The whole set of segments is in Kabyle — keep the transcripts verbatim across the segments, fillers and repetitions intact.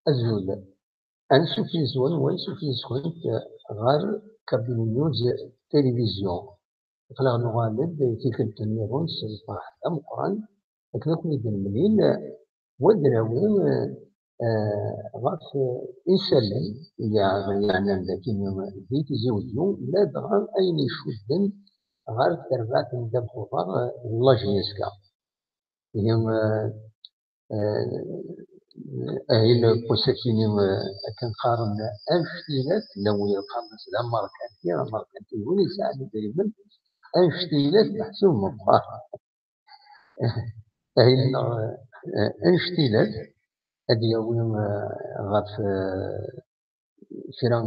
Azul. Ansuf yis-wen, wansuf yis-kent ɣer Kabyle News Télévision. Aql-aɣ nuɣal-d tikkelt nniḍen s lferḥ d ameqqran akken ad ken-id-nemlil, wa d nawi, eh, ɣef, eh, isallen i aɣ-yeɛnan dagi di Tizi Wezzu, ladɣa ayen icudden ɣer terbaɛt n ddabex uḍar, eh, n la J S K. Ihi, eh, eh, ahil n wass-akini, eh, akken qqaren, anect-ilat, llan wid yeqqaren d amerkanti, amerkanti d win yesɛan idrimen, anect-ilat meḥsub meqqar. Ahil-nneɣ, eh, anect-ilat, ad d-yawi, eh, ɣef, eh, kra,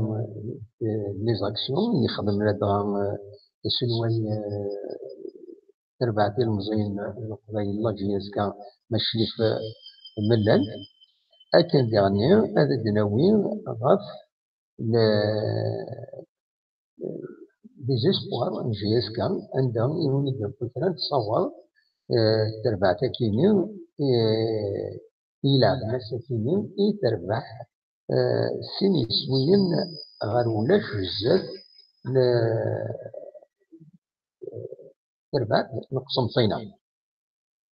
eh, n les actions yexdem ladɣa, eh, aselway, eh, terbaɛt ilemẓiyen n Leqbayel, la J S K, Macrif, eh, Mellal. Akken diɣni ad d-nawi ɣef le, les espoirs n J S K, anda i win i d-yewwi kra n tṣawer, eh, terbaɛt akini, eh, i ileɛben ass akini, i terbeḥ, eh, sin yiswiyen ɣer ulac bezzaf n terbaɛt n Qsenṭina.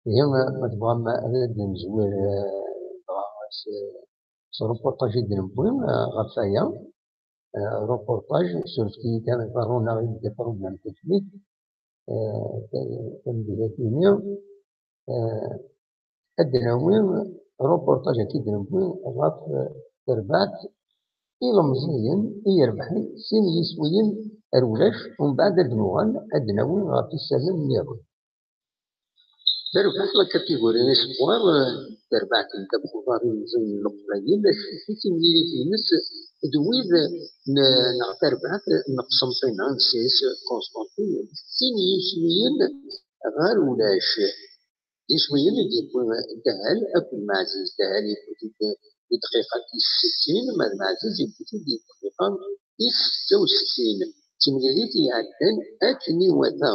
Ihi, ma tebɣam ad d-nezwir, eh, dɣa s, s reportage i d-newwi, eh, ɣef waya. Eh, reportage, surfet-iyi kan, iḍerru-aɣ-d des problèmes techniques, eh, tameddit-agi, eh, ad d-nawi reportage-agi d-newwi ɣef, eh, terbaɛt ilemẓiyen i irebḥen sin yiswiyen ar ulac, umbeɛd ad d-nuɣal ad d-nawi ɣef isallen nniḍen. Terbaɛt la catégorie espoir, eh, terbaɛt n ddabex uḍar ilemẓiyen n Leqbayel, ass-a timlilit-ines d wid n, neɣ terbaɛt n Qsenṭina, n C S Constantine, sin yiswiyen ɣer ulac. D iswiyen i d-yewwi Dehal akked Meɛziz. Dehal yewwi-t-id di dqiqa tis settin, ma d Meɛziz yewwi-t-id di dqiqa tis setta u settin. D timlilit i iɛeddan akken iwata.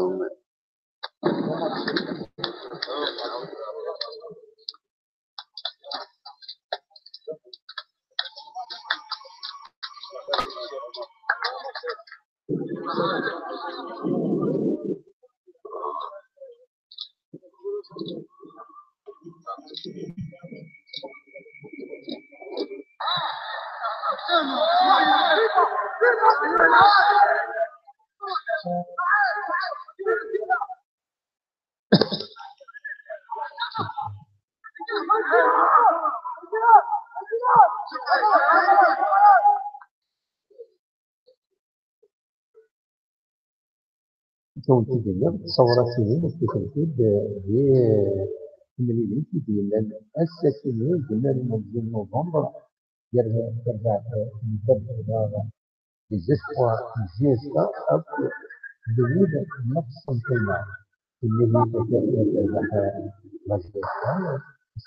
Ttawent-id-nniɣ, ṣṣawrat-inu, ttwakent-id di temlilit i d-yellan ass-akini, deg unnar n uzyin n Nuvember, gar terbaɛt n Dderbeder, des espoirs n J S K, akked d wid n Qsenṭina. Temlilit akken terbeḥ la J S K,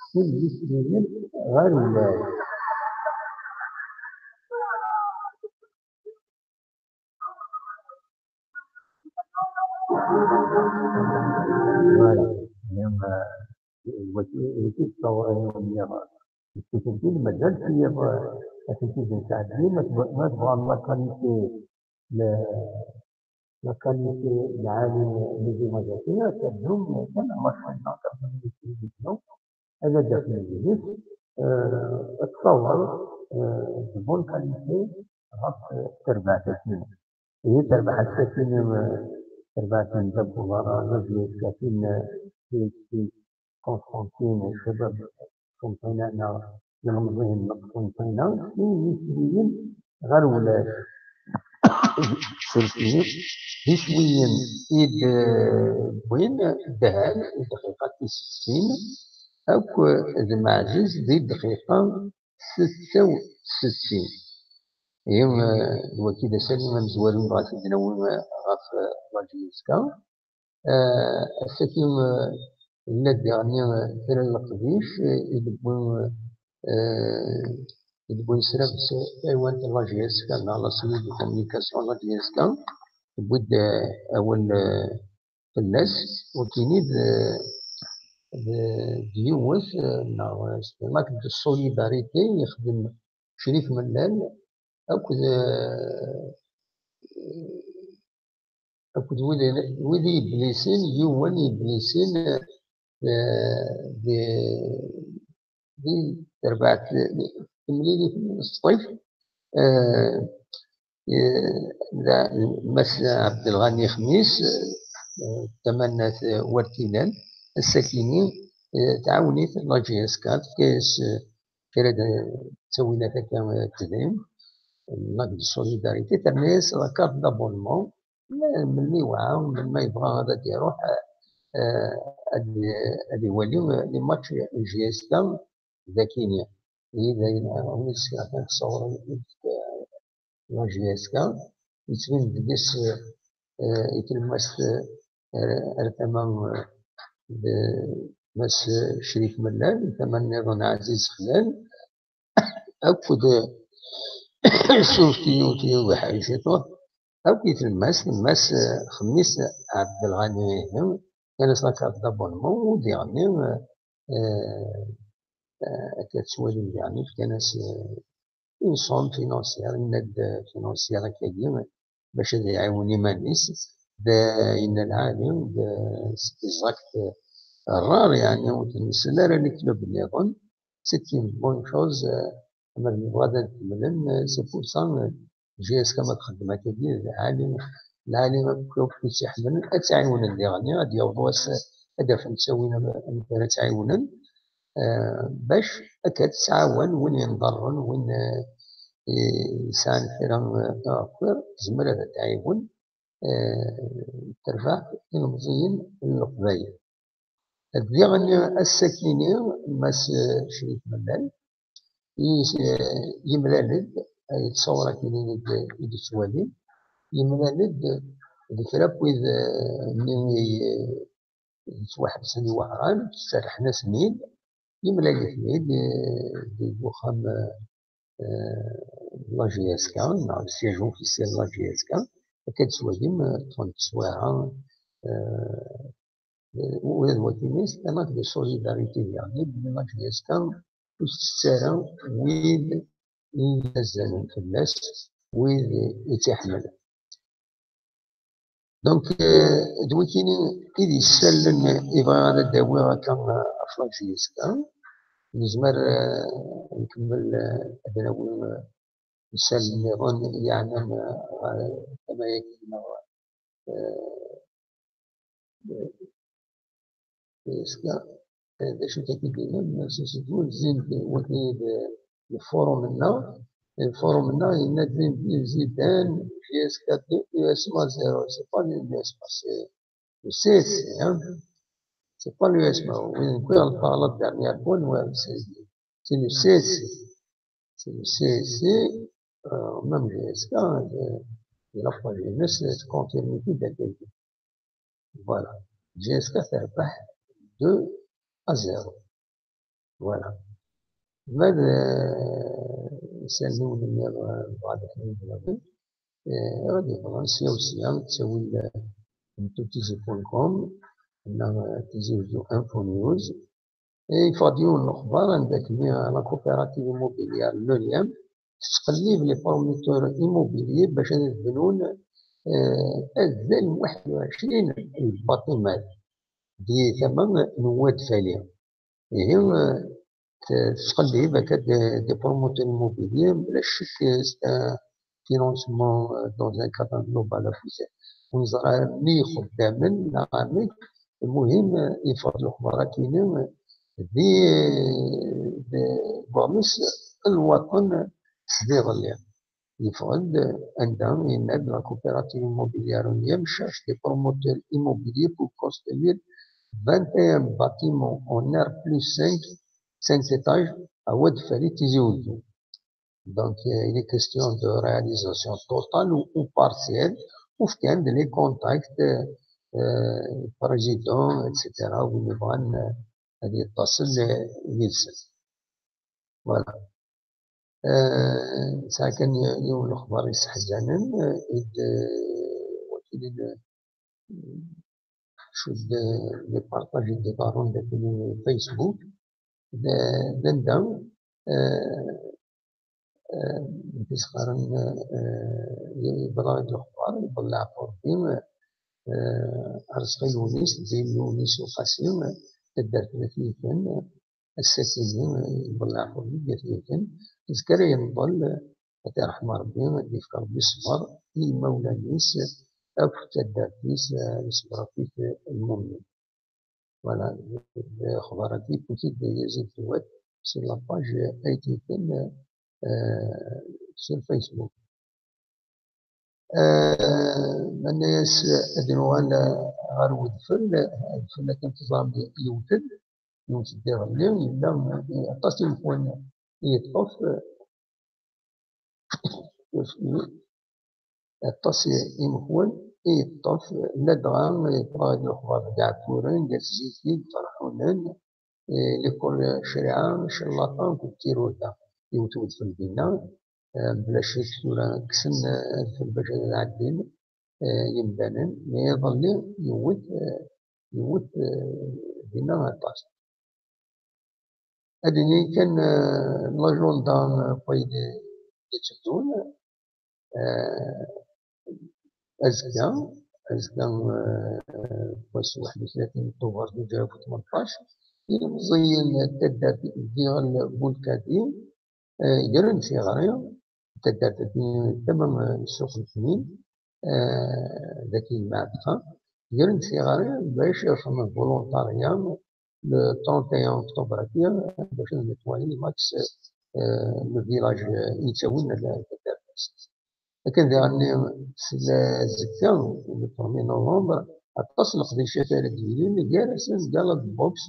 sin yiswiyen ɣer ulac. Voilà. Mazal tiyiḍ, atenti d-nesɛeddi, ma tebɣam la qualité, la qualité lɛali n les images-agi, ad teddum kan ɣer Macrina, ad d-tafem deg-s, eh, ad tṣawer, eh, de bonne qualité ɣef, eh, terbaɛt-agi. Ihi terbeḥ ass-agi, eh, terbaɛt n ddabex uḍar, la J S K, eh, Constantine, ccabab n Qsenṭina neɣ ilemẓiyen n Qsenṭina, sin yiswiyen ɣer ulac. Surfet-iyi, d iswiyen i d-wwin Dehal di dqiqa tis settin, akked Meɛziz di dqiqa setta u settin. Ihi, eh, d wagi d asalli amezwaru i nebɣa ad t-id-nawi, eh, ɣef, eh, la J S K. Eh, ass-agi, eh, yella-d diɣenni, eh, kra n leqdic, eh, i d-wwin, eh, i d-wwin srabes taywant n la J S K, neɣ la cellule de communication n la J S K, tewwi-d, eh, awal, eh, fell-as, wakini d, eh, d yiwet, neɣ s l'acte de solidarité yexdem Crif Mellal akked, akked wid, wid yeblisin, yiwen yeblisin di, di terbaɛt temlilit n Sṭif, Mass Ɛebdelɣani Xmis, Tamannat Wertinan, ass-akini tɛawen-it la J S K, tefka-yas kra n ttawillat akka n tedrimt, n l'acte de solidarité, terna-yas la carte d'abonnement, melmi yewɛa, melmi yebɣa ad d-iruḥ, ad iwali les matchs n J S K d akini. Ihi d ayen umi d-skerfen sɣur la J S K, yettbin-d deg-s i tlemmast ar tama d Mass Crif Mellal, tama nniḍen Ɛziz Xlal, akked suref-iyi, ur ttili ubeḥri ciṭuḥ, akked tlemmast, Mass Xmis Ɛebdelɣani, ihi, fkan-as la carte d'abonnement, u diɣenni, akka tettwalim diɣenni, fkan-as une somme financière, une aide financière akkagi, bac ad iɛiwen iman-is, d yenna lɛali, d des actes rares, yeɛni ur ten-nsell ara les clubs nniḍen, c'est une bonne chose, ma nebɣa ad nkemmlen, c'est pour ça J S K ma txeddem akkagi, d lɛali, lɛali akk i tt-iḥemmlen, ad tt-ɛiwnen diɣenni, ad d-yaweḍ wass ad d-afen ttawil amek ara tt-ɛiwnen, bac akka ad tt-tɛawen win yenḍerren, win yesɛan kra n uɛekkiṛ, tezmer ad t-tɛiwen, terbeḥ ilemẓiyen n Leqbayel. Diɣen ass-akini, Mass Crif Mellal, yemlal-d, ay ttṣawṛ akini i d-ttwalin, yemlal-d d kra n wid nni yettwaḥebsen i Wehran, serrḥen-asen-id, yemlal-iten-id deg uxxam la J S K, neɣ le siège officiel la J S K, akka d-ttwalim, ṭṭfen-d tteswiɛa, ula d wakini, c'est un acte de solidarité, yeɛni belli la J S K ur tettett ara wid i yettazzalen fell-as, wid i tt-iḥemmlen. Donc, d wikini i d issallen i bɣiɣ ad d-awiɣ akka ɣef la J S K. Nezmer nkemmel ad nawi issallen nniḍen yeɛnan ɣer tama-agi neɣ J S K, d acu akka i d-yennan, zzin-d wakini d lfurum-nneɣ, lfurum-nneɣ yenna-d din zidan J S K deux U S M A zéro, c'est pas le U S M A, c'est le C S C, hein. C'est pas le U S M A, win qui en parle dernière fois, c'est le C S C. C'est le C S C, même J S K, il a pas jeunesse, c'est confirmé tout. Voilà. J S K terbeḥ deux à zéro. Voilà. Ma d isallen-nniḍen bɣan ad ten-id-nadi, ad yebḍan sya u sya, ttawil n tutizi point com neɣ tizi wezzu info news. Yeffeɣ-d yiwen n lexbar anda akkenni la coopérative immobilière Leliam tettqellib les promoteurs immobiliers bac ad bnun azal n waḥed u ɛecrin lbaṭimat di tama n Wad Fali. Ihi tettqellib akka des promoteurs immobiliers, bla ccek, c'est un financement dans un cadre global. Ur neẓri ara mmi ixeddamen neɣ amek. Lmuhim, yeffeɣ-d lexbar akini di, di, deg uɣmis n lwaṭen s iḍelli. Yeffeɣ-d anda yenna-d la coopérative immobilière Leliam cherche des promoteurs immobiliers pour construire vingt et un bâtiments en R plus cinq, cinq étages, à Wad Fali, Tizi Ouzou. Donc, il est question de réalisation totale ou, ou partielle, ou bien de les contacts, euh, président, et cetera, ou le ad yettaṣel yid-sen. Voilà. Tesɛa kan yiwen n lexbar yesseḥzanen, i d wakili n, cud les partages i d-iḍerrun daki Facebook, d d anda, eh, eh, d isqaren, eh, yebḍa lexbar, yebḍa leɛfu Rebbi, eh, Arezqi Yunis, d Yunis Uqasi, taddart n At Yifen, ass-akini, yebḍa leɛfu Rebbi deg At Yifen, azekka ara yenḍel, ad t-iṛḥem Rebbi, ad d-yefk Rebbi ṣṣber i yimawlan-is akk d taddart-is, eh, iṣber-it lmumin. Voilà, lexbar-agi, yewwi-t-id Yazid Dewwat sur la page At Yifen, euh, sur Facebook. Euh, ma nenna-yas ad nuɣal ɣer wedfel, adfel akken teẓram yewwet-d, yewwet-d iḍelli, yella aṭas imekwan i yeṭṭef, aṭas imekwan i yeṭṭef, ladɣa yeṭṭef lexbar deg Iɛekkuren, gar Zikig, Ferḥunen, eh, l'école Ccariɛa, Ccerlaṭa akked Tiruda. Yewwet wedfel dinna, eh, mebla ccek tura kksen, eh, adfel bac ad ɛeddin, eh, yemdanen. Mais iḍelli yewwet, eh, yewwet, eh, dinna aṭas. Ad d-nini kan, eh, l'agenda n wayen i d-itteddun, eh, azekka, azekka, eh, wass waḥed u tlatin Tubeṛ zuǧ alaf u tmenṭac, ilemẓiyen n taddart n Yiɣil Bulkadi, eh, gren tiɣri, taddart-agi tama n Ssuq n Tnin, eh, daki Lmeɛtqa, gren tiɣri bac iṛefden volontariat le trente et un octobre-agi, bac ad netwayi max, eh, le village, eh, yettawin ar taddart-is. Akken diɣen s azekka, le premier novembre, aṭas n leqdicat ara d-yilin, gar-asen Gala de boxe,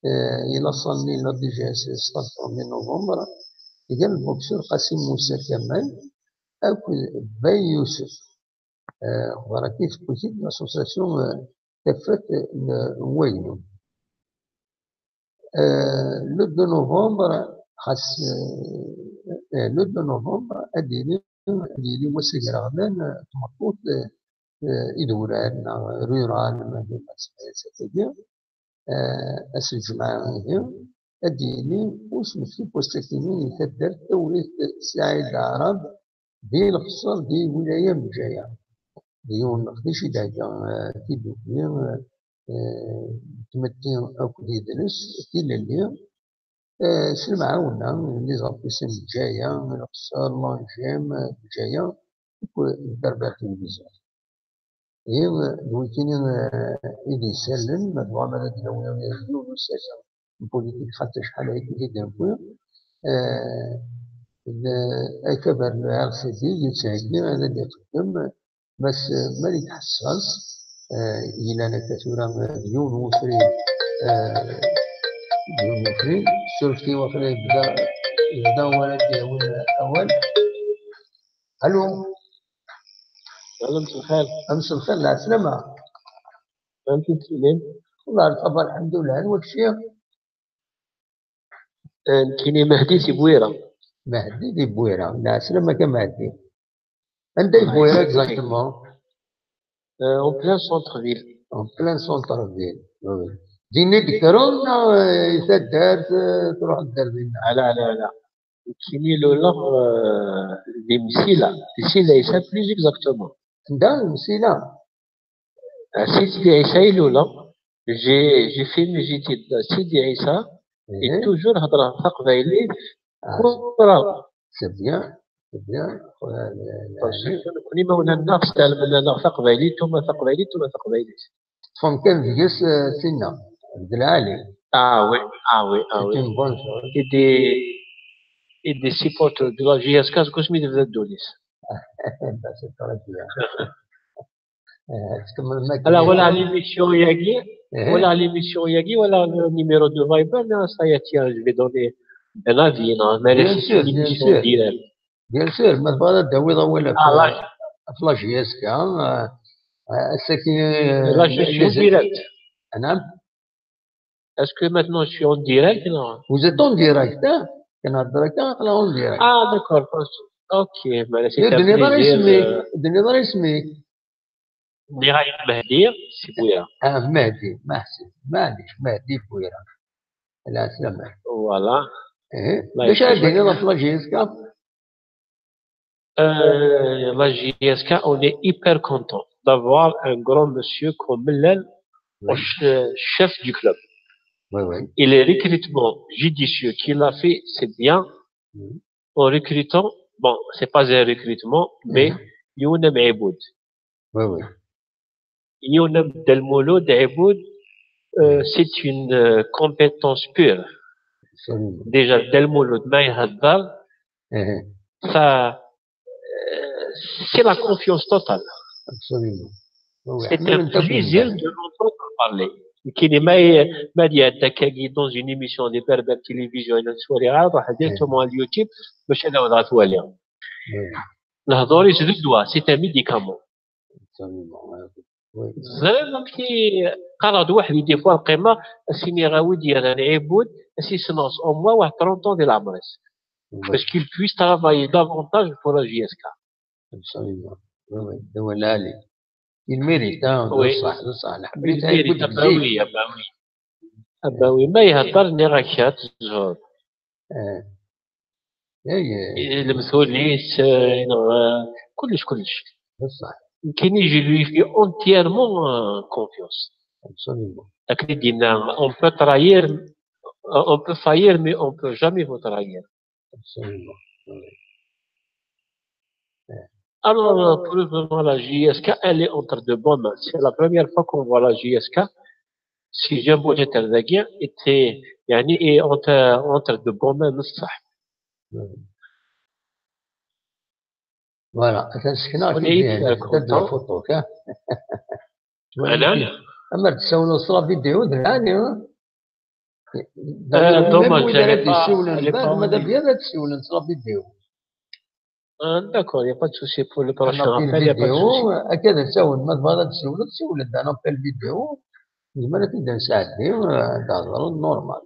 eh, i laṣal-nni la D G S S le premier novembre, gar lboksur Qasim Musa Kamal akked Bay Yusef. Eh, xbar-agi tewwi-t-id l'association, eh, Tafat n Waynu. Eh, le deux novembre, xas, eh, eh, le deux novembre, ad yili, ad yili wass agraɣlan, eh, tmeṭṭut, eh, eh, idurar neɣ rural, ma d ass-agi, eh, ass n lǧemɛa ihi, ad d-yili usmekti n wass-akini i taddart Tawrirt Saɛid Aɛrab di Lexṣer di wilaya n Bǧaya. D yiwen n leqdic i d-thegga, eh, tidukli, eh, tmetti akked yidles, tilelli, eh, s lemɛawna n les artistes n Bǧaya, Lexṣer, Lanjem, Bǧaya, akked Berbère Télévision. Ihi, d wikini, eh, i d-isallen, ma tebɣam ad d-nawi yiwen usasan n politik, xaṭer acḥal ayagi i d-newwi, eh, d akabar n R C D yettheggi ad d-iqeddem Mass Malik Ḥessas, eh, yellan akka tura, eh, d yiwen wefri, eh, d yiwen wefri, suref-iyi waqila yebda, yebda wara d-yawi awal. Allo. Allo, mselxir. Mselxir, lɛeslama. Amek i tettili? Wallah, lxabar, lḥemdullah, anwa kečči? Eh, nekkini Mehdi si Bwira. Mehdi di Bwira, lɛeslama-k a Mehdi. Anda i Bwira exactement? Eh, en plein centre-ville. En plein centre-ville, oui. Din i d-tekkreḍ neɣ, eh, i taddart, eh, truḥeḍ-d ar dinna? Ala, ala, ala. Nekkini luleɣ, eh, di Msila, di Sidi Ɛisa plus exactement. Anda? Msila? Ah, Sidi Ɛisa i luleɣ. J'ai, j'ai fait mes études à Sidi Ɛisa. Et toujours heddreɣ taqbaylit. Ah, c'est bien, c'est bien. Parce que nekkni imawlan-nneɣ stalmen-aneɣ taqbaylit, uma taqbaylit, uma taqbaylit. Ṭṭfen kan deg-s, eh, tinna, deg lɛali. Ah oui, ah oui, ah oui. C'est une bonne chose. Et des, et des supporters de la J S K seg wasmi tebda ddunit. Bah, c'est très bien. Eh, tkemmlem akken. Ala, wala l'émission-agi, eh, wala l'émission-agi, wala le numéro de Viber, là, ça y est, tiens, je vais donner un avis, non, mais bien sûr, bien sûr. Bien sûr, ma tebɣiḍ ad d-tawiḍ awal ɣef, ah, ɣef la J S K, eh, ass-agi, eh, la J S K, je suis en direct. Anam? Est-ce que maintenant je suis en direct, non? Vous êtes en direct, hein? Kanhedder akka, aql-aɣ en direct. Ah, d'accord. Ok, mais c'est un plaisir, euh. D-nniḍ ara isem-ik. Nniɣ-ak Mehdi si Bwira. Ah, Mehdi, Mehdi, maɛlic, Mehdi Bwira. Ala, slama. Voilà. Eh, d acu ara d-tiniḍ ɣef la J S K? Euh, la J S K, on est hyper content d'avoir un grand monsieur comme Mellal au ch- chef du club. Oui, oui. Et les recrutements judicieux qu'il a fait, c'est bien. Mhm. En recrutant, bon, c'est pas un recrutement, mais Mhm. Younem Aiboud. Oui, oui. Younem Delmouloud Aiboud, euh, c'est une euh, compétence pure. Absolument. Déjà, Delmouloud, ma يهدر, Eh, ça, euh, c'est la confiance totale. absolument. Oui, oui. C'est Même un top plaisir level. De l'entendre parler. كاين ما ي- ما يدك dans une émission de Berbère Télévision, il y a une soirée, راح directement à YouTube باش انا وضعت والي. Oui, الهضور يسد الدواء, c'est un médicament. absolument. Oui. زعما كي قرض واحد des fois القيمه, اسيني غاوي ديال انا عيبود, اسي سنوس au moins واحد trente ans ديال العمر, parce qu'il puisse travailler davantage pour la J S K. Absolument. Oui, oui. هو العالي. Il mérite, hein, Oui. صح, صح. Il mérite, ah bah oui, ah bah oui. Ah bah oui, ما يهضر ني راك شات الزهور. Eh. Eh, eh, المثوليس, آه، كلش كلش. بصح. كاين, je lui fais entièrement euh, confiance. Absolument. اكيد دينا, on peut trahir, on peut faillir, mais on peut jamais vous trahir. Absolument. Oui. Alors, euh, pour le moment, la J S K, elle est entre de bonnes mains. C'est la première fois qu'on voit la J S K. Si j'aime bien être était, يعني, est entre, entre de bonnes mains, صح. Voilà, atan seknaɣ On est hyper content. Foto, ka. Voilà. Amer tsawleḍ s la vidéo, d lɛali, hein? Euh, dommage, Wid elle ara est pas, d-yessiwlen, elle est pas en ma d ligne. Abya ad tsawlen s la vidéo. Ah, d'accord, il n'y a pas de souci pour le prochain Un appel appel, il n'y a pas de vidéo, souci. Akka d asawen, ma tebɣiḍ ad tsawleḍ, siwel-d un appel vidéo. Nezmer ad t-id-nesɛeddi, euh, ad d-hedreḍ normal.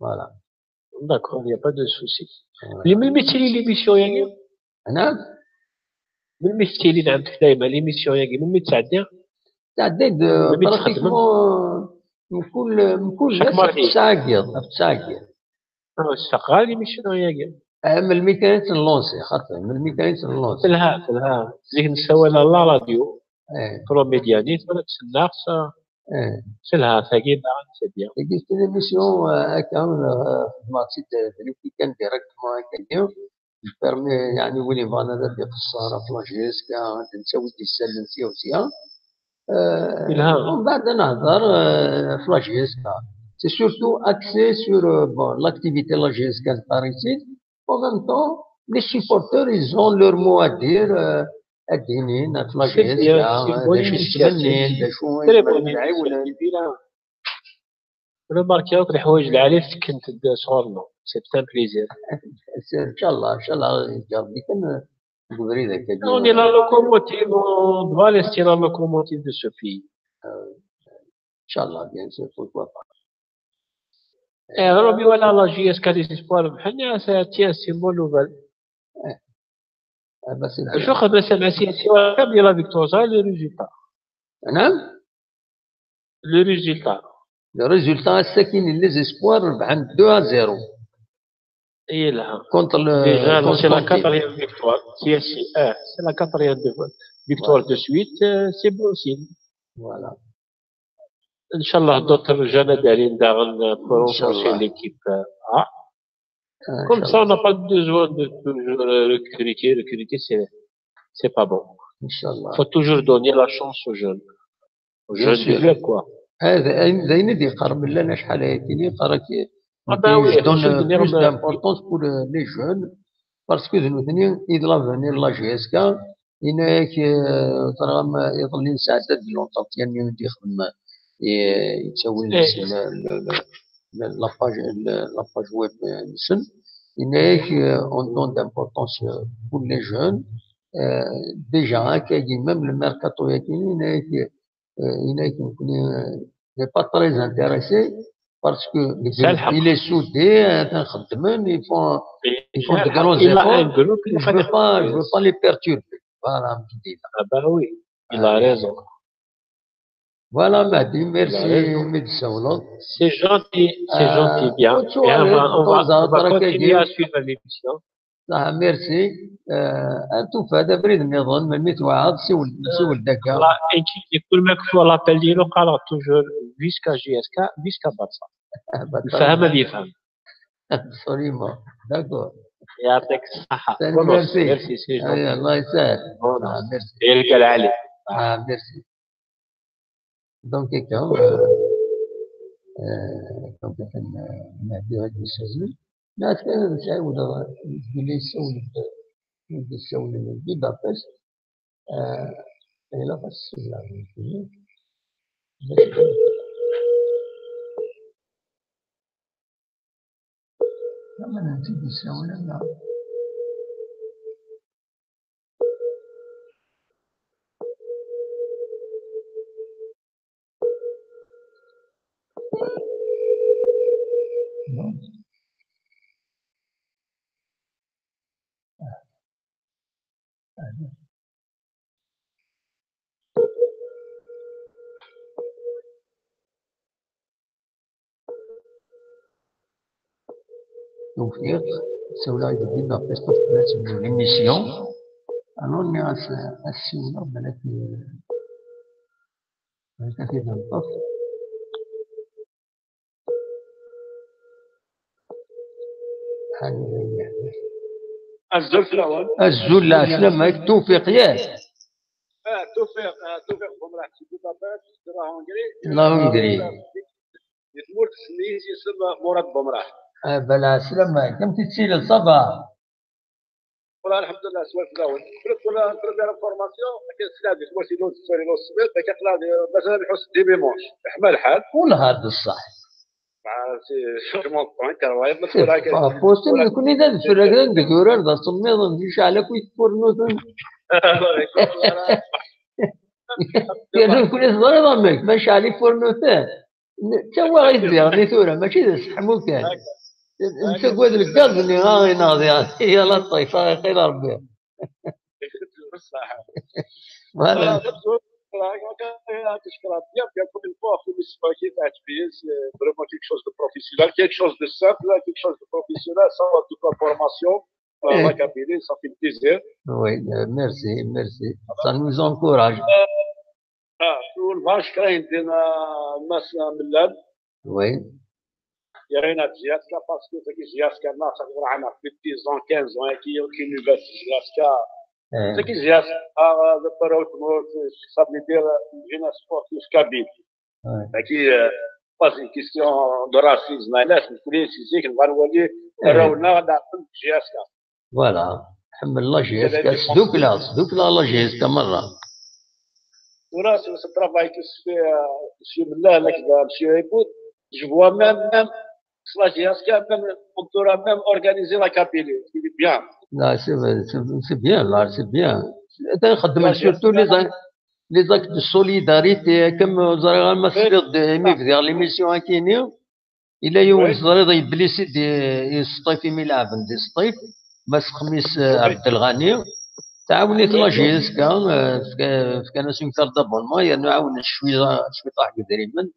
Voilà. D'accord, il n'y a pas de souci. Voilà. Mais melmi tettili l'émission-agi? Anɛam? Melmi tettili, نعم, dayma l'émission-agi, melmi tettɛeddi? Tettɛeddi-d, Melmi pratiquement, mkul, mkul Chaque ass mardi. Ɣef ttɛeggiḍ, ɣef ttɛeggiḍ. Ah, ur testeqqa ara l'émission-agi. Ah, melmi kan i tt-nlansi, xaṭi, melmi kan i tt-nlansi. Telha, telha. Zik nessawal à la radio. Eh, Promédiani, tura tsennaɣ s, eh. Telha, tagi daɣen, c'est bien. Tagi, c'est une émission, euh, akka, euh, xedmeɣ-tt-id, euh, d l'équipe kan directement, akka, qui permet, يعني, win yebɣan ad d-iqeṣṣer ɣef la J S K, ad d-nessawi d-isellen sya u sya. Euh, Yelha. Umbeɛd ad nehder, euh, ɣef la J S K. C'est surtout axé sur, euh, bon, l'activité de la J S K, en même temps, les supporters, ils ont leur mot à dire, euh, ad d-inin ɣef la J S K, C'est bien, c'est une bonne d acu initiative. ttmennin, d acu Très bonne i ɛiwnen. Initiative. Remarqué akk leḥwayeǧ lɛali tekkent-d sɣur-neɣ. C'est un plaisir. Inchallah, inchallah, Rebbi kan deg ubrid akka. On est la locomotive, on doit rester la locomotive de ce pays. Inchallah, bien sûr, pourquoi pas. Eh, Robi, voilà, la J S K des espoirs, c'est, c'est une bonne nouvelle. Ah, bah, c'est Je crois que c'est, c'est, c'est la victoire, ça, le résultat. Hein? Le résultat. Le résultat, c'est qu'il les espoirs, deux à zéro. Et là, contre le déjà, c'est la Constantine. Quatrième victoire. C'est, c'est, euh, c'est la quatrième de- victoire de suite, euh, c'est bon signe. Voilà. Inch'Allah, d'autres jeunes derrière, euh, pour renforcer Inch'Allah. L'équipe euh, A. Euh, Comme ça, on Inch'Allah. N'a pas besoin de toujours euh, recruter, recruter, c'est, c'est pas bon. Inch'Allah. Faut toujours donner la chance aux jeunes. Aux Bien jeunes du sûr. Club, quoi. هذا أين- داين دي قرب لنا شحال هي كيني قرا كي Ah ben oui, je donne je donne plus un- d'importance pour euh, les jeunes parce que nous tenons il l'avenir de la J S K. إنك ترى ما يظل ينسى هذا لونتروتيان اللي يخدم يتسوي إيه. لاباج لاباج ويب نسن. إنك on donne d'importance pour les jeunes. Déjà هكا même le mercato ياكي إنك إنك n'est pas très intéressé parce que C'est le il est soudé, ils font, ils font de grands Il a un efforts. groupe, Je veux pas, je veux pas les perturber. Voilà, je dis. Ah bah oui, il a raison. Voilà, Mahdi, merci imi d-tsawleḍ. C'est gentil, c'est gentil, bien. Et on va, on va, on va continuer à suivre l'émission. Ah, merci. Euh, ad tufad abrid nniḍen, melmi tweɛɛeḍ, siwel, siwel-d akka. Voilà, et puis, كل ما كثر l'appel ديالو قال toujours jusqu'à J S K, jusqu'à Barça. Barça. الفهم اللي يفهم. Absolument. D'accord. يعطيك الصحة. Merci. Merci, c'est gentil. الله يسهل. Merci. يلقى العلي. Ah, merci. Donc, quand, euh, euh, quand on a dit la décision, là, c'est, c'est, on a, on a, on a, on a, on a, on a, آه، إلا بس لا. لما نتيجي نسوي لنا. Ufiɣ, ssawleɣ i Debbi neɣ Facebook, la tebdu l'émission. Alors, nniɣ-as, ad ssiwleɣ, balak, balak ad t-id-neṭṭef. Azul fell-awen. Azul, ɛeslama-k, Tufiq, yak? Ah, Tufiq, ah, Tufiq Bumraḥ, si Budapest, la Hongrie. La Hongrie. Di tmurt-nni yisem Murad Bumraḥ. Ah, bala, ɛeslama-k, amek i tettiliḍ, ça va? Wala, alḥemdulillah, swal fell-awen. Kul, kul, kul deg la formation, akken sliɣ di tmurt-inu, d tfuri n usmid, akken aql-aɣ di, mazal nḥus d dimanche. Yeḥma lḥal. Wellah d ṣṣeḥ. Mɛa si changement de temps, kan, wayeḍ ma tura kan. Ɣef wass-a, nekkni d adfel, akka deg urar d asemmiḍ, yecɛel akk ifurnuten. Yerna nekkni teẓriḍ amek, ma yecɛel ifurnuten. D tawaɣit diɣen i tura, mačči d aseḥmu kan. Nettagad lgaz-nni, ah, ineɣ diɣen. Ya laṭif, ah, iqil Rebbi. Voilà. Vraiment quelque chose de professionnel, quelque chose de simple, quelque chose de professionnel, ça va de la formation, euh, la Kabylie, ça fait plaisir. Oui, euh, merci, merci. Ça nous encourage. Ah, ur bɣiɣ kra yendin, ah, Mass Mellal. Oui. Yerra-yi-d J S K, parce que tagi J S K, nna, ça fait, ah, plus de dix ans, quinze ans, qui, qui nous bat J S K. Tagi J S K, ah, de Paris, ça veut dire, jeunesse sportive kabyle. Tagi, euh, pas une question de racisme, mais là, c'est plus, c'est que nous allons voir, euh, on a la J S K. Voilà. Ḥemmel la J S K, sdukla, sdukla la J S K merra. Tura, c'est le travail que se fait, euh, monsieur Mellal, avec, euh, monsieur Ayboud. Je vois même, même, la J S K, même, on pourra même organiser la Kabylie. C'est bien. Là, c'est vrai, c'est, c'est bien, là, c'est bien. Atan xeddmen surtout les, les actes de solidarité, comme ẓriɣ ma tesliḍ-d imi bdiɣ l'émission akini. Yella yiwen teẓriḍ yeblis i d-yesṭif imi lɛebden di Sṭif, Mass Xmis, eh, Ɛebdelɣani. Tɛawen-it la J S K, eh, fka-, fkan-as une carte d'abonnement, yernu ɛawnen cwiṭ, cwiṭaḥ deg idrimen,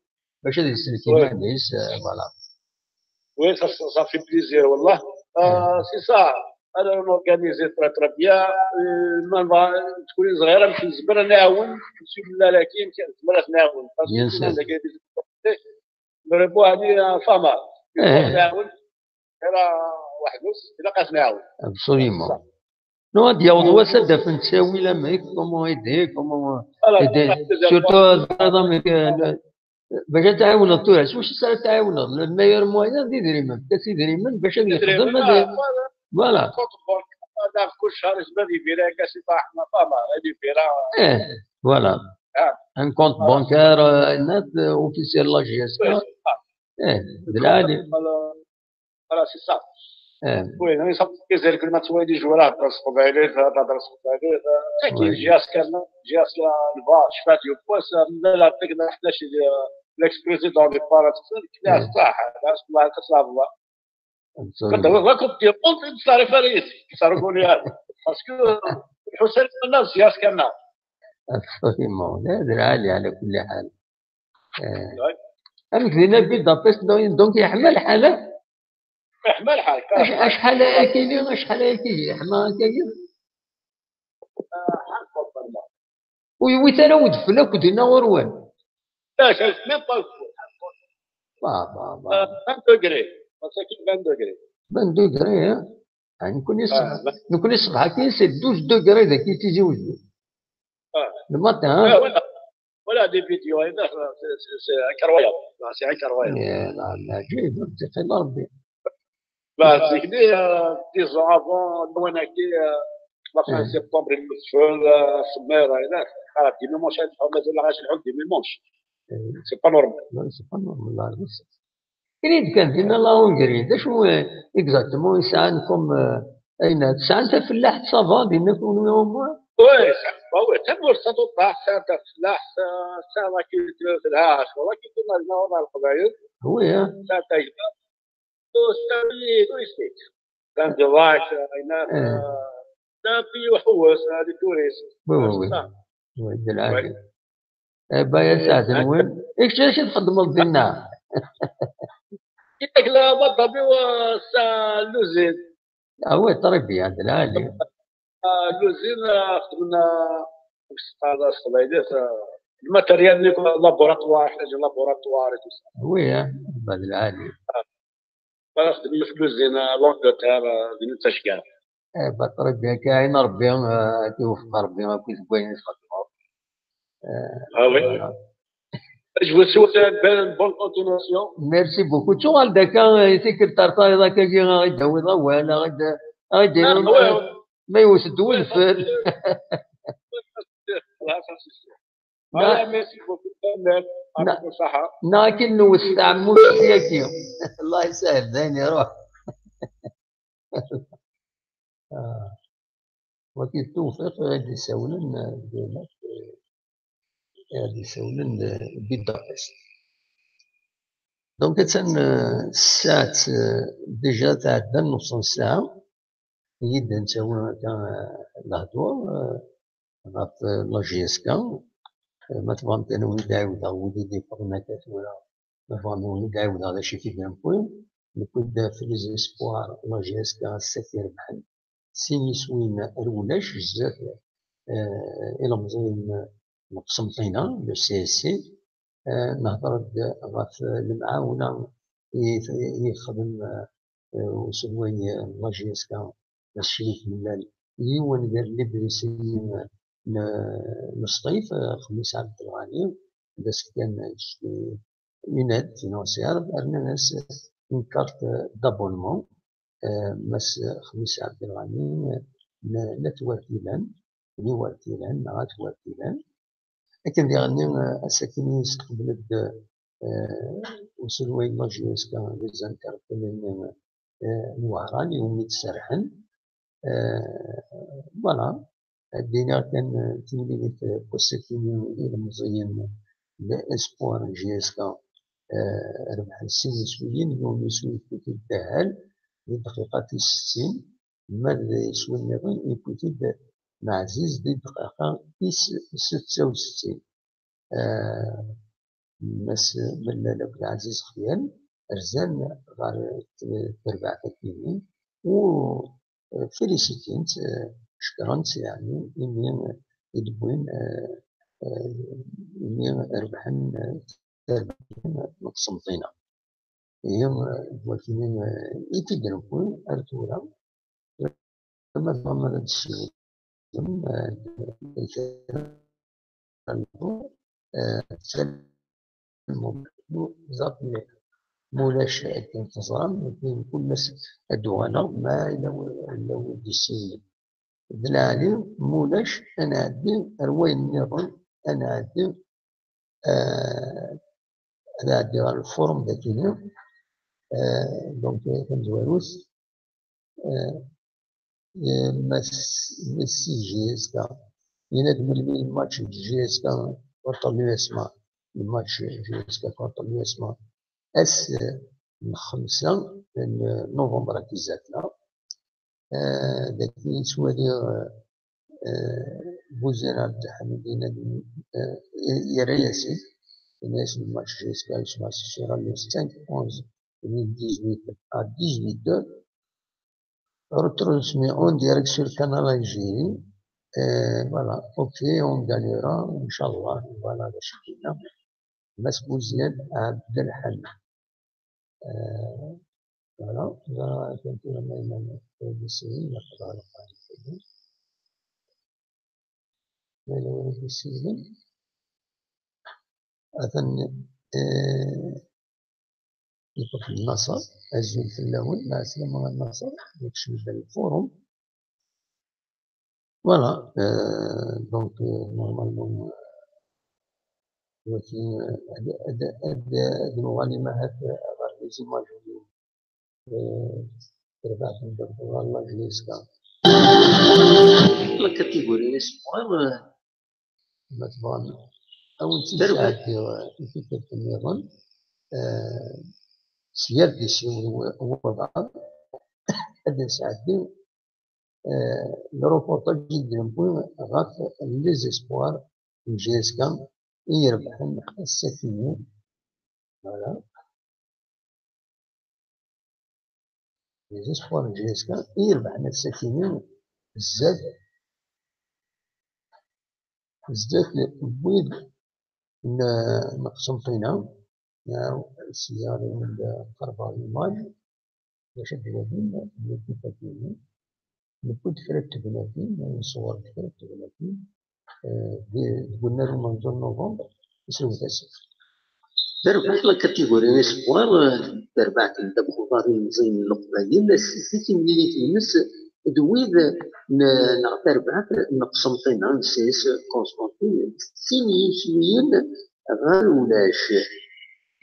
bac ad isellek iman-is, eh, voilà. Oui, ça, ça, ça fait plaisir, wallah. Euh, c'est ça. Alors, on organise très, très bien. Euh, ma, ma, tkun ẓriɣ amek nezmer ad nɛawen, si lalakin, nezmer ad nɛawen. Parce que bien sûr. Vraiment, يعني, فما. إيه. نعاون. أنا واحد ونص، إلا قاس نعاون. Absolument. Non, ad yaweḍ wass ad d-afen ttawil amek, comment aider, comment aider. Surtout, euh, bac ad tɛawneḍ tura, s wacu ara tɛawneḍ? Le meilleur moyen, d idrimen. Fket-as idrimen, bac ad yexdem, ad, voilà. Voilà. Compte bancaire, هذا كل شهر يجب أن يدير هكا سي طه أحمد، فما، هذه يديرها. إيه، voilà. Un compte bancaire, euh, net, euh, officiel la J S K. Eh, d lɛali. Voilà, c'est ça. Eh. Oui, non, ça fait plaisir كل ما تسوي des joueurs هضرة تقبايلية، هضرة تقبايلية. كاين J S K، J S K نبا، شفات يوبوس، لا، لا، عطيك حنا شي l'ex-président du parti، كنا صح، دارت الله يعطيك الصحة. كنت هو كنت يقول انت تعرف رئيس، تعرفوني هذا. Parce que الحسين الناس J S K كنا. Absolument. لا، هذا العالي على كل حال. Eh, amek dinna Budapest, donc, donc yeḥma lḥal, ah? Yeḥma lḥal, ac-, acḥal ayakini, acḥal ayakini yeḥma akkagi? Ah, ḥaca, vraiment. Ur yewwit ara udfel akk dinna ɣur-wen? La, ça, c'est même pas le feu. Bah, bah, bah. Euh, vingt degrés. Parce que vingt degrés. Vingt degrés, hein? Ah, nekkni ṣṣbeḥ, nekkni ṣṣbeḥ-agi, c'est douze degrés dagi Tizi Wezzu. Ah. Le matin, hein? Ouais, voilà. Voilà des vidéos, hein, c'est, c'est, c'est incroyable. Ah, c'est incroyable. Eh, la, la, j'ai vu, c'est fait, Rabbi. Bah, c'est que, euh, dix ans avant, lawan-agi, euh, la fin septembre, il me fait, euh, semaine, euh, là, ah, dimanche, hein, on met la rage, le dimanche. C'est pas normal. Non, c'est pas normal, là, c'est Ini-d kan dinna la Hongrie, d acu, eh, exactement i sɛan comme, eh, ayen, sɛan tafellaḥt, ça va, dinna kunwi au moins? Oui, ça va, oui, tamurt taduṭaḥt, sɛan tafellaḥt, sɛan la culture, telha, la culture n Leqbayel. Oui, hein. Sɛan tagmat, c'est un pays touristique. Sɛan di ḍac, ayna, eh, c'est un pays ḥewwes, eh, des touristes. Oui, oui, oui. Oui, d lɛali. Eh, baya saɛd nwen. I kečč acu txeddmeḍ dinna? Yak la madame-iw, eh, sa l'usine. Ah oui, très bien, d lɛali. Ah, l'usine, eh, xedmen, eh, amek s teqqareḍ s teqbaylit, eh, le matériel-nni, laboratoire, ḥtaǧen laboratoire et tout ça. Oui, hein, bah, d lɛali. Ara xedmen f l'usine, eh, l'Angleterre, eh, din Tacgar. Eh, bah, très bien, akka, ayen Rebbi, eh, ad k-iwefeq Rebbi, akked wayen i txeddmeḍ. Eh, ah oui. Voilà. Je vous souhaite une bonne, bonne continuation. Merci beaucoup. Tuɣal-d akka, eh, i tikkelt ar tayeḍ akkagi, ad ɣ-id-tawiḍ awal, ad ɣ-id-, ad ɣ-id-tiniḍ, ah, ouais, eh, ouais, ma yewwet-d wedfel. Voilà, merci beaucoup. Amen. Neɣ akken newwet taɛmust yagi. Allah yesahel, d ayen iruḥ. Ah. Wagi d Tewfiq, eh, i d-isawlen, eh, d, eh, i d-isawlen, eh, Budapest. Donc, attan, eh, ssaɛa, eh, déjà tɛedda nus n ssaɛa, i d-nettawi akka, eh, lehdur, eh, ɣef, eh, la J S K. Eh, ma tebɣam kan ad wen-id-ɛiwdeɣ wid i d-iffɣen akka tura, ma tebɣam ad wen-id-ɛiwdeɣ d acu i t-id-newwi. Newwi-d f les espoirs, la J S K ass-a i irebḥen sin iswiyen ar ulac zdat, eh, ilemẓiyen n Qsenṭina, le C S C. Eh, nehder-d ɣef lemɛawna i, i yexdem, eh, uselway n la J S K, Mass Crif Mellal, yiwen gar librisyen n, n Sṭif, eh, Xmis Ɛebdelɣani, d as-fkan une aide financière, rnan-as une carte d'abonnement, eh, Mass Xmis Ɛebdelɣani, eh, n, n At Wartilan, n Iwartilan, neɣ At Wartilan. Akken diɣenni, eh, ass-akini yesteqbel-d, eh, uselway n la J S K les interpellés-nni, eh, n Wehran, iwumi d-serrḥen. Eh, voilà. Ad d-iniɣ kan, eh, timlilit, eh, n wass-akini ilemẓiyen d Espoir n J S K, eh, rebḥen sin iswiyen, yiwen iswi yewwi-t-id Dahal di dqiqa tis settin, ma d iswi nniḍen yewwi-t-id Meɛziz di dqiqa tis setta u settin. Eh, Mass Mellal akked Ɛziz Xyal rzan ɣer t-, terbaɛt-agi-nni u, eh, félicitint, eh, cekkren-tt, yeɛni, imi i d-wwin, eh, eh, imi rebḥen, eh, tarbaɛt n Qsenṭina. Ihi, eh, d wakini, eh, i t-id-newwi ar tura. Ma tebɣam ad d-tessiwlem, eh, eh, tzapem, ma ulac akken teẓram, nekni mkul ass ad d-uɣaleɣ, ma yella w-, yella win d-yessinen. D lɛali, ma ulac, ad nɛeddi ar wayen nniḍen, ad nɛeddi, eh, ad nɛeddi ɣer lfurum dagini. Eh, donc, eh, tamezwarut, eh, eh, Mass, Mass J S K. Yenna-d melmi lmatch n J S K contre l'U S M A. Lmatch n J S K contre l'U S M A. Ass, eh, n xemsa n novembre-agi zdat-neɣ. Eh, dagi yettwali, eh, eh, Buzan Abdelhamid yenna-d, eh, yerra-yas-id. Tenna-yas le match G S K, le match sera le cinq onze deux mille dix-huit à dix-huit heures. Retransmis en direct sur Canal Algérie. Et voilà, ok, on gagnera, Inch'Allah. Voilà, le championnat. Mass Bouziane Abdelhamid. Euh, voilà, voilà, donc, on a une, une, une, une, une, une, une, une, une, une, Atan, eh, iṭṭef Naṣer, azul fell-awen, lɛeslama a Naṣer, nekcem-d ɣer lfurum. Voilà, eh, donc, eh, normalement, eh, wagi, eh, ad, ad, ad, ad nuɣal imahat, eh, ɣer les images, eh, terbaɛt n Portugal, la G S K. La catégorie espoir, eh, Ma tebɣam, ad wen-tt-id-sɛeddiɣ, eh, i tikkelt nniḍen, eh, s yir disi n wabɛaḍ, ad d-nesɛeddi, eh, le reportage i d-newwi ɣef les espoirs n G S K i irebḥen ass-agi. Voilà. Les espoirs n G S K i irebḥen ass-agi zdat, zdat n wid n, n Qsenṭina, neɣ sya ad awen-d-qerbeɣ l'image, d acu ad d-wadin, newwi-d kra n tegnatin, nṣewwer-d kra n tegnatin, eh, di, deg unnar umenzu n November, isewwet-asen. Terbeḥ la catégorie espoir, eh, terbeɛt n ddabex uḍar ilemẓiyen n Leqbayel, s timlilit-ines d wid n, neɣ tarbaɛt n Qsenṭina, n C S Constantine, d sin yiswiyen ɣer ulac.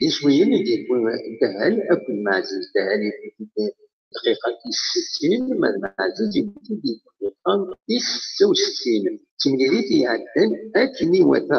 D iswiyen i d-yewwi Dehel akked Meɛziz. Dehel yewwi-t-id dqiqa tis settin, ma d Meɛziz yewwi-t-id dqiqa tis setta u settin. D timlilit i iɛeddan akken iwata.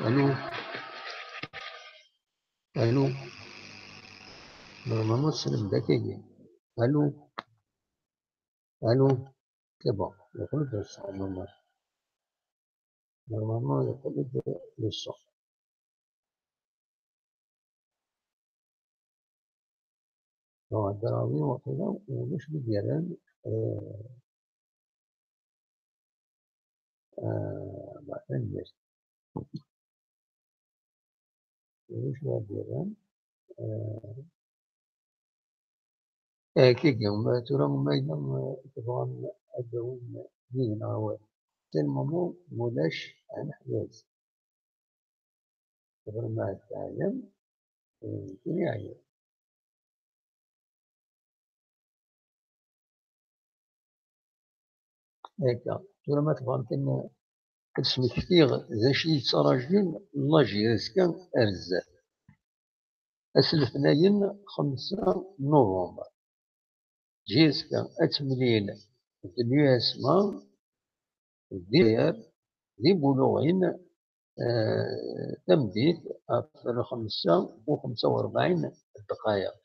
Allô. Allô. Normalement, c'est le Allô. Allô. C'est bon. Normalement, normalement, il y a pas de leçon. Bon, Adrawi waqila ulac mi d-yerran, eh, eh, bah, tanemmirt. Ulac mi d-yerran, eh, eh, kiki, ma tura ma yella, eh, tebɣam ad d-tawim yid-neɣ awal. C'est le moment, ulac, ad neḥbes. Ɣer ma teɛyam, eh, yeɛya. Akka, tura ma tebɣam kan ad smektiɣ d acu i yettraǧun la J S K ar zdat. Ass n letnayen xemsa november. J S K ad temlil d l'U S M A d Lezzayer di Buluɣin, eh, tameddit ɣef lxemsa u xemsa u rebɛin ddqayeq.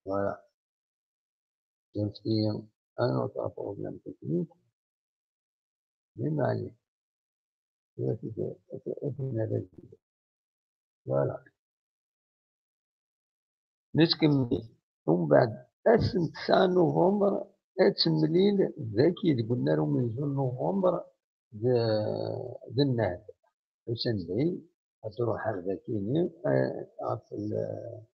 Voilà. Fehmet-iyi, un autre problème technique. Mais allez. Voilà. Nettkemmil. Umbeɛd, ass n tesɛa november, ad temlil daki deg unnar umenzu n november d, d Nnehd. Ḥusen Bey, ad truḥ ar dakini, eh, ɣef l-,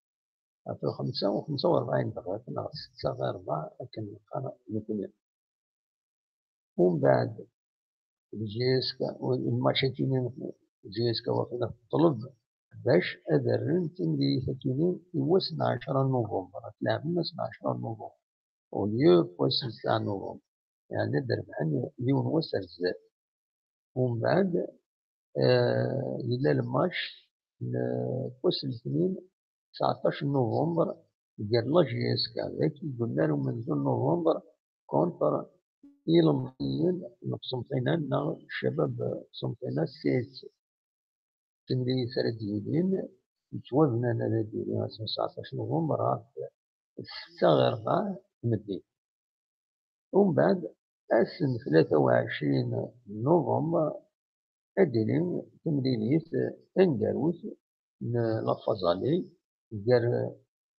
ɣef lxemsa u xemsa u rebɛin dqiqa, neɣ setta ɣir rebɛa, akken neqqar nekni. Umbeɛd, J S K, lmač-agi-nni n J S K waqila teṭleb bac ad rren timlilit-agi-nni i wass n ɛecra november, ad t-leɛben ass n ɛecra november, au lieu n wass n tesɛa november. Yeɛni ad d-rebḥen yiwen wass ar zdat. Umbeɛd, eh, yella lmač n, n wass n letnin, tseɛṭac november, gar la J S K, daki deg unnar umenzu n november, contre ilemẓiyen n Qsenṭina neɣ ccabab n Qsenṭina, C S C. Timlilit ara d-yilin, yettwabnan ara d-yili ass n tseɛṭac november ɣef setta ɣir rebɛa n tmeddit. Umbeɛd, ass n tlata u ɛecrin november, ad d-tili temlilit taneggarut n la Fazali gar,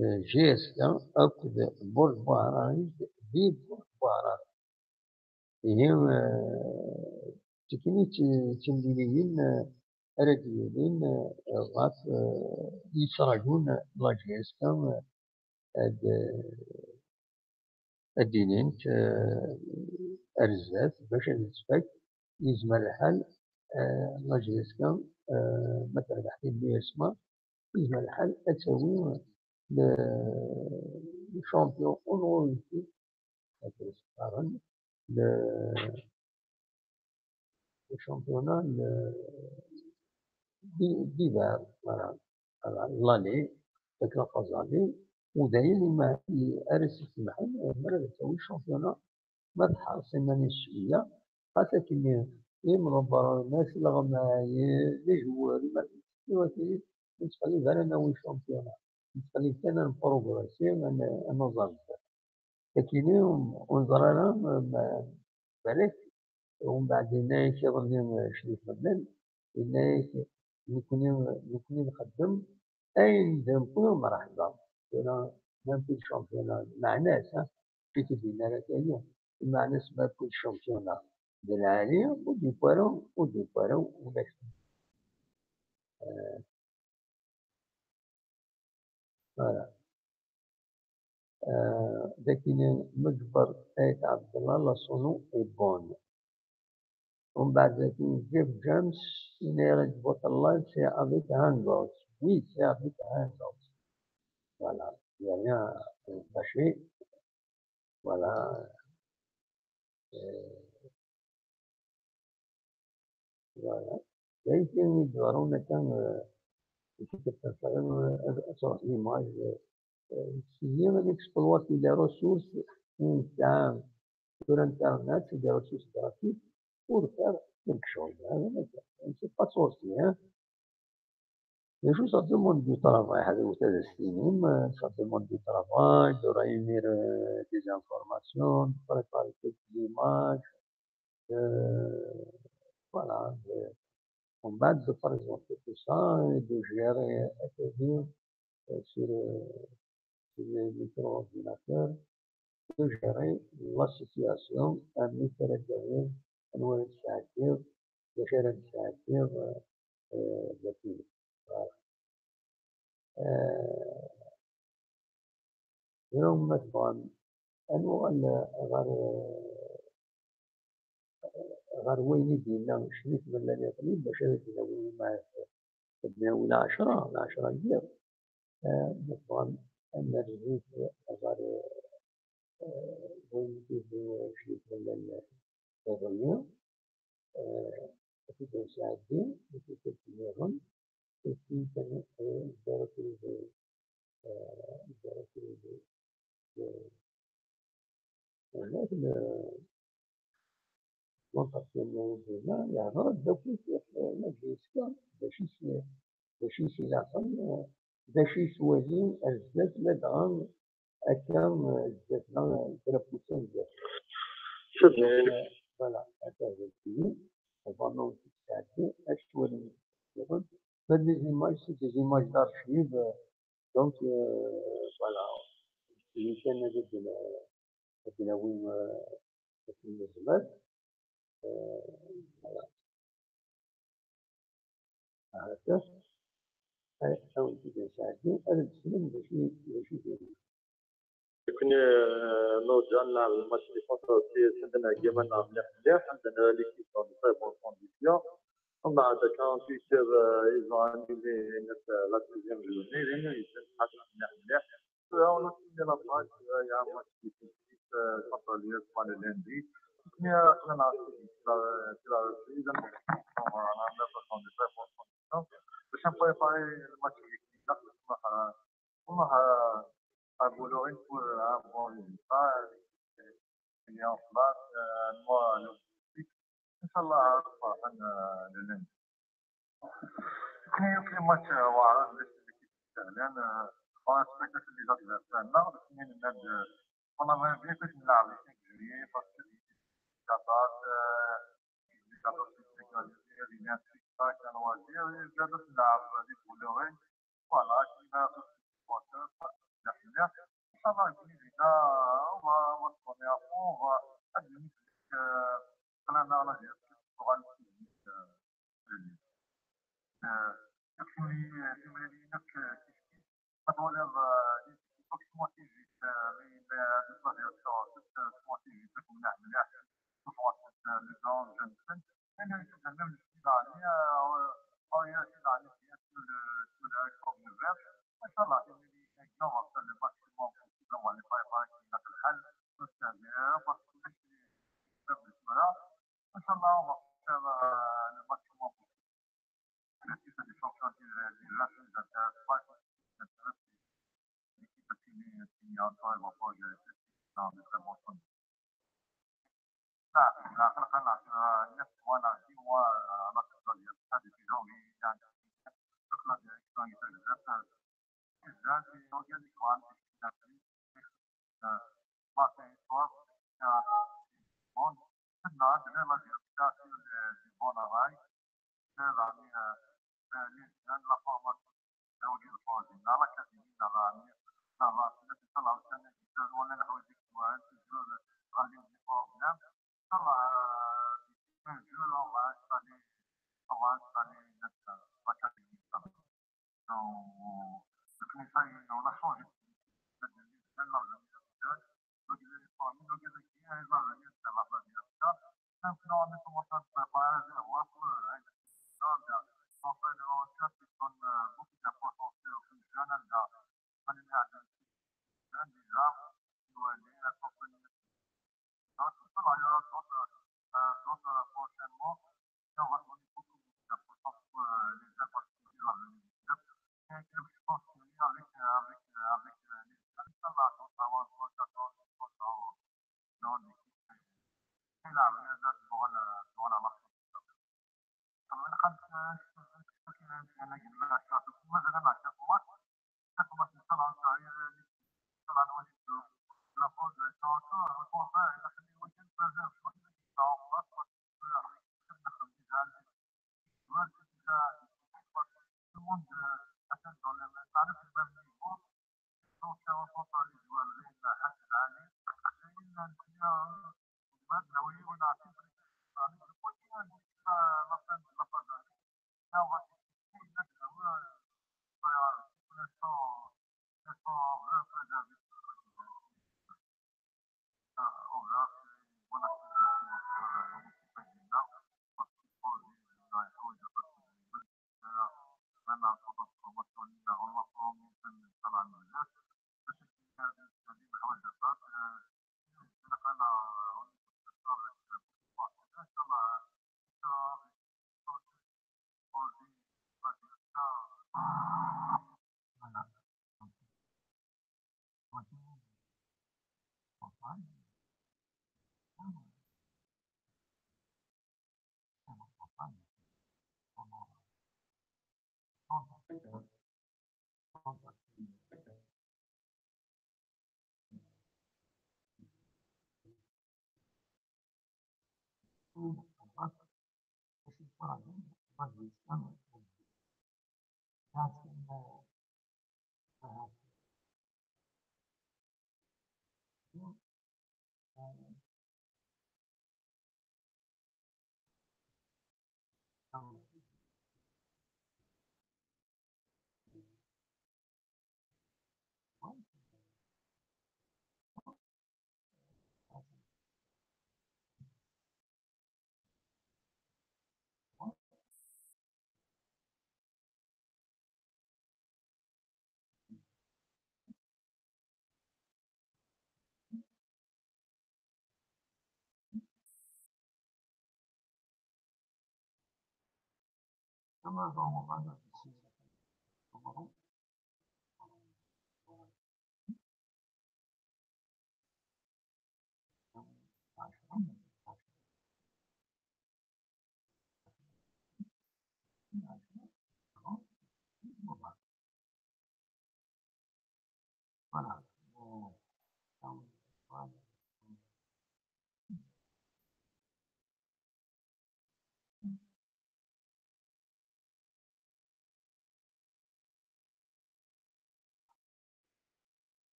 eh, J S K akked Burj Buhararis di Burj Buhararis. Ihi, eh, d tikni d timliliyin, eh, ara d-yilin, eh, ɣef, eh, yettraǧun la J S K, eh, ad, ad d-inint, eh, ar zdat, bac ad yettfak, yezmer lḥal, eh, la J S K, eh, ma terbeḥ timmi asma, yezmer lḥal ad tawi le, le champion honorifique, ad as-qqaren, le, le championnat, le, di, d'hiver, voilà. Voilà, l'année, avec la Fazali, u dayen, ma, ara s-isemḥen, mi ara d-tawi championnat, ma tḥerṣ iman-is cwiya, xas akken imḍebbren, ma s leɣmay, d ijewwren, ma, ur nettqellib ara nawi championnat. Nettqellib kan ad nprogresi, ad n-, ad naẓ ar zdat. Nekkini ur neẓri ara, ma, balak, umbeɛd yenna-yak iḍelli, eh, Crif Mennel, yenna-yak, nekkni, nekkni nxeddem ayen d nekkni mṛeḥba. Tura, même plus de championnat, meɛna-s, ha, ur t-id-yenni ara tagi, meɛna-s même plus de championnat d lɛali, ur d-yewwi ara, ur d-yewwi ara ulac. Eh, Voilà. Euh, daki Meǧber Ayt Ɛebdella, la sono est bonne. Umbeɛd daki Jeff James, yenna-yaɣ-d votre live, c'est avec Hangouts. Oui, c'est avec Hangouts. Voilà. Il y a rien à cacher. Voilà. Euh, Voilà. D ayen kan i d-yeḍran akka, euh, i tikkelt n ṣṣalem, euh, ad, ad truḥ l'image, euh, euh, syin ad exploiter les ressources i nesɛa tura internet, des ressources gratuites, pour faire quelque chose. Hein, c'est pas sorcier, hein. D acu, ça demande du travail, ḥader wet ad as-tinim, euh, ça demande du travail, de réunir, euh, des informations, de préparer quelques images, euh, voilà, de, en bas de présenter tout ça et de gérer, euh, sur, euh, le micro-ordinateur, de gérer la situation, amek ara d-tawiḍ, anwa ara d-tesɛeddiḍ, d acu ara d-tesɛeddiḍ, eh, d acu. Voilà. Eh, kra ma tebɣam, ad nuɣal ɣer, ɣer wayen i d-yenna Ccrif Malla Iqlib, bac ad d-nawi, ma ad d-nawi lɛecṛa, lɛecṛa n yiḍ. Eh, ma tebɣam ad nerzu ɣer, eh, wayen i d-yenna Ccrif Malla Iqlib, eh, ad t-id-nesɛeddi, ad t-id-nniḍen, ad t-id-, eh, eh, L'entretien n Lezzayer, yeɛreḍ-d akk ma d-yeska, d acu i s-, d acu i s-ilaqen, d acu i yettwali ar zdat, ladɣa akka, eh, zdat, neɣ kra n wussan zdat. Voilà, akka d akken, avant ad tt-sɛeddi, ad twali nniḍen. Ma d les images, c'est des images d'archives, euh, donc, euh, voilà. Lukan ad d-, ad d-nawi, euh, akken nezmer. Euh, voilà. Ahat, ad, ad wen-t-id-nesɛeddi, ad d-tessnem d acu, d acu i d-yenna. Nekkni, euh, nurǧa ad nlɛeb lmatch-nni contre Russie, ad d-nheggi iman-nneɣ mliḥ mliḥ, ad d-nerr l'équipe dans de très bonnes conditions. Mbeɛd quarante-huit heures, euh, ils ont annulé notre, euh, la deuxième journée. Din, yettban tḥassem mliḥ mliḥ. Tura, on a fini la phase, euh, il y a un match qui est, euh, contre l'U S A le lundi. Nekkni, euh, aql-aneɣ di la, di la Russie, on va, on va mettre dans de très bonnes conditions. Bac ad npréparé le match qui est là, euh, والله، آه، قالوا له غير نقول، آه، bon résultat، يعني، en place، آه، moi، le، إن شاء الله، آه، فرحان، آه، le lundi. كاين، كاين match، آه، واعر، باش نستعلن، آه، on respecte les adversaires تاعنا، mais نناد، آه، on aimerait bien كنت نلعب le cinq juillet، parce que les capables، آه، les capables de s'organiser، les spectacles، on va dire، et bien نلعب les couleurs. Voilà، كاين إن شاء الله يكون لينا، on va, on va se donner à fond, on va admettre que, euh, قلنا لا جيرسي تغلب، آه، آه، تكفي، آه، تمرين، آه، كيف كيف. غتولي، آه، les équipes sont motivées، آه، mais، آه، les adversaires sont motivés، تكون ملاح ملاح، تكون واحد، آه، les gens jeunes. لأن يشوف même le Sud Rami، آه، هو يا Sud Rami، bien sûr، le, sur le Coupe du Vert. إن شاء الله، يعني، on va faire le maximum possible، on va les préparer كيما في الحال، نستعد، parce que ماشي باب الكرة. إن شاء الله، on va faire، آه، le maximum possible. L'équipe des champions du, du vingt-six, vingt-sept, l'équipe qui, qui est en train de voyager dans de très bonnes conditions. لا، لا، خلق الله، آه، الناس وانا ديما، آه، على خاطر هذه في جونغي، يعني، خلق الله يعيش، يعني، بزاف، بزاف، يوجد لك وان، آه، ماتين، صواب، آه، بون، كنا عندنا ما ديال التاثير، آه، دي بون راي، آه، يعني، آه، آه، لي جان لا فورماسيون. زوجي الفوزي، لا، لا، كاتبين، لا، لا، لا، لا، لا، لا، لا، ولا نحو ديك الوقت، الجول، غادي يجي بروبليم. طلع، آه، الجول، وما عادش غادي، وما عادش غادي نت-، ما كاتبين، طلع. و، لكن صاي، ولا شونجي.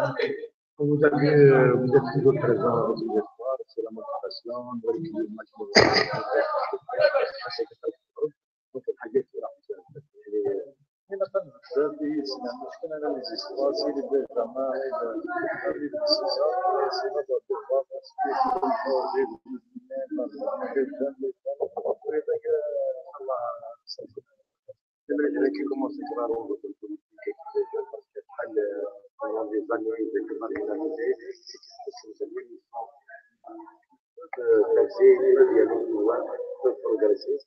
Bravo. وذاك، وذاك يقول حاجة، السلام عليكم. Donc, الحاجات اللي راح تصير. يعني، إلا كان بزاف ديال الناس، شكون أنا لي زيستوار، سي لي بيت زعما، هذا، هذا لي زيستوار، سي هذا الدوار، سي هذا الدوار، الله يسلمك. كيما اللي كي كومونسي كبار، بحال، آه، لي زاني، ديك المارشناليزي، آه، تاكسي، ديالو هو بروغريسيف.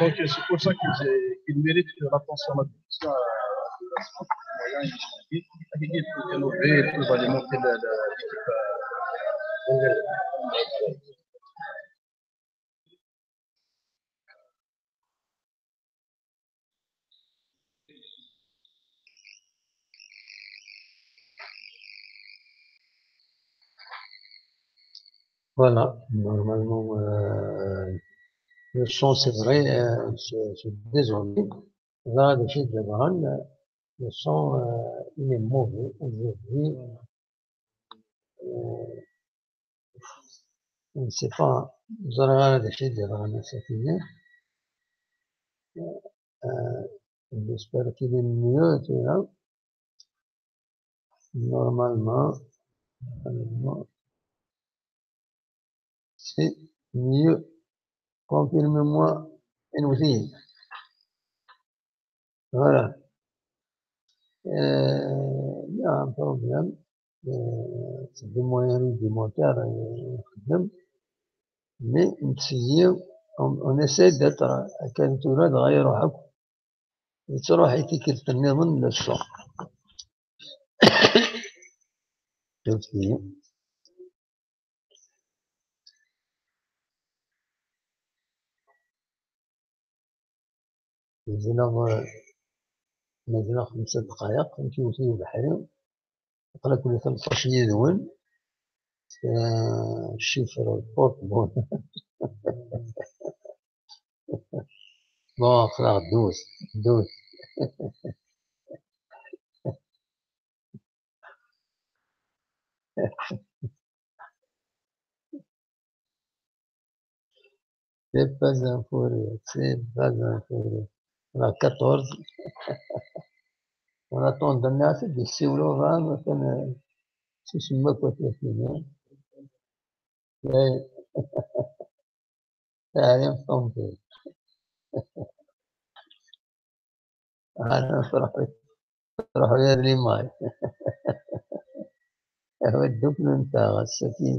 Donc, c'est pour ça qu'il qu'il mérite l'attention, l'attention, euh, de la science, moyen, il faut bien trouver, il faut alimenter la, la, l'équipe, euh, Voilà, normalement, euh, le son, c'est vrai, euh, je, je suis désolé. Là, le fil de Varan, le son, euh, il est mauvais aujourd'hui. Euh, je ne sais pas, ẓriɣ ara d acu i d-yeḍran ass-agi. Euh, j'espère qu'il est mieux, tu vois. Normalement, normalement, c'est mieux. Confirme-moi, Envie. Voilà. Euh, il y a un problème. Euh, c'est des moyens rudimentaires, euh, mais on, on essaie d'être à quel tour de غير حق. تروح يتيكل تنظن للسوق. شفتي؟ مازال، مازال خمسة دقايق، نمشيو نشوفو البحري. قلت لي ثلطاش يدون، آه، الشيفر والبورت بون. بون، خلاص، دوز، دوز. C'est pas un fou rire, c'est pas un fou rire. On a quatorze. On attend d'un assez de si loin, mais c'est une, c'est une moque. Allez, on tombe. Ah non, c'est vrai. Ruḥ ɣer limay. Awa dduklen ta, ass-agi,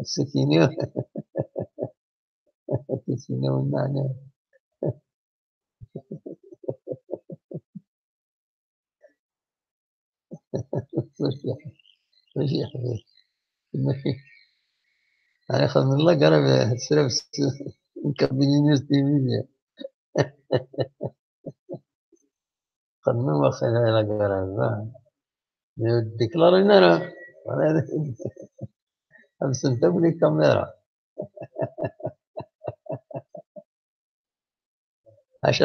ass-agi-nni. Ass-agi-nni wenneɛ. Mačči, mačči ḥbib. Mačči. Ɛni xedmen la grève, tesref s-, n kabininius division. Xedmen waxila la grève, ah. Mais ur d-déclarin ara. Ḥebsen-t akk les caméras. Acu,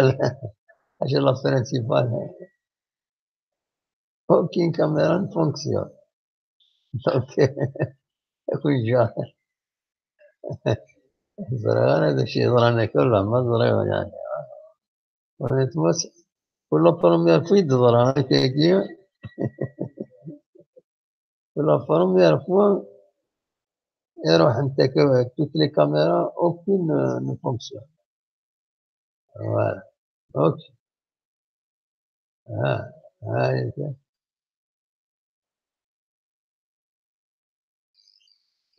acu la principale. Aucune caméra ne fonctionne. Donc, akk yeǧǧa. Ẓriɣ ara d acu yeḍran akka, ula ma ẓriɣ, yeɛni. Honnêtement, pour la première fois i d-teḍra akka-agi. Pour la première fois, i ruḥent akka, toutes les caméras, aucune, euh, ne fonctionne. Voilà. Ok. Ah, ah, ok.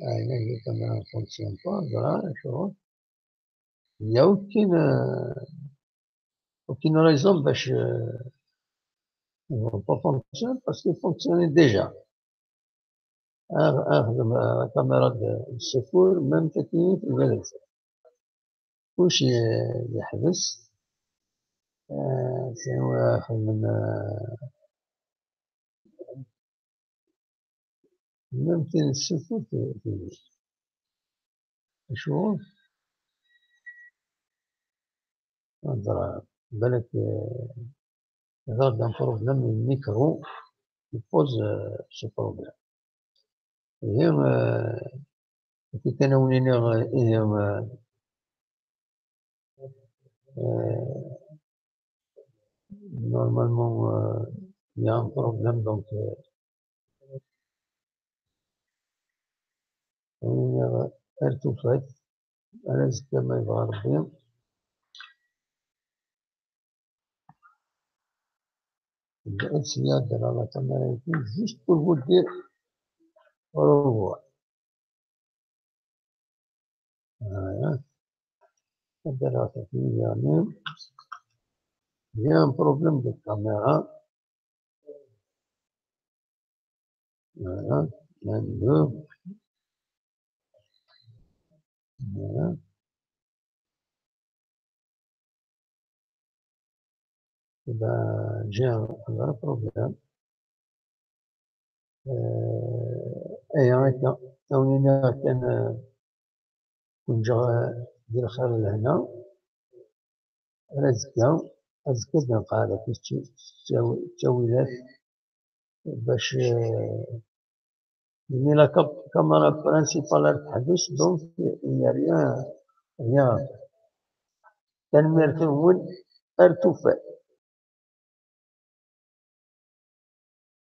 Ah, هنا هي كاميرا ما fonctionne pas, voilà, شوف. Il y a aucune, euh, aucune raison باش, euh, ne va pas fonctionner parce qu'il fonctionnait déjà. Ah, ah, la caméra de secours, même technique, كلشي يحبس. آه، c'est واحد من, آه، ممكن السكوت في, في شو؟ هضرة. بالك, آه، هذا un problème de micro qui pose, euh, ce problème. Et, euh, كي كان ولينا، إيه، آه، آه، normalement, آه، il y a un problème, donc, آه، ولينا غير توفات، على زكا ما يبغى ربي. نبدا نسيا ندير على كاميرا يكون juste pour vous dire au revoir. هايا. ندير هكا في اليمين. Il y a un problème de caméra. Voilà. Un, deux. Voilà. Eh ben, j'ai un, un vrai problème. آه، أيا هكا، أولينا كان, آه، كون جا دير خير لهنا. راه زكا، راه زكا بنقالك التاويلات باش, آه، يعني la cap-, caméra principale راك تحبس، donc il y a rien, rien. تنميرت نقول ارتفاع.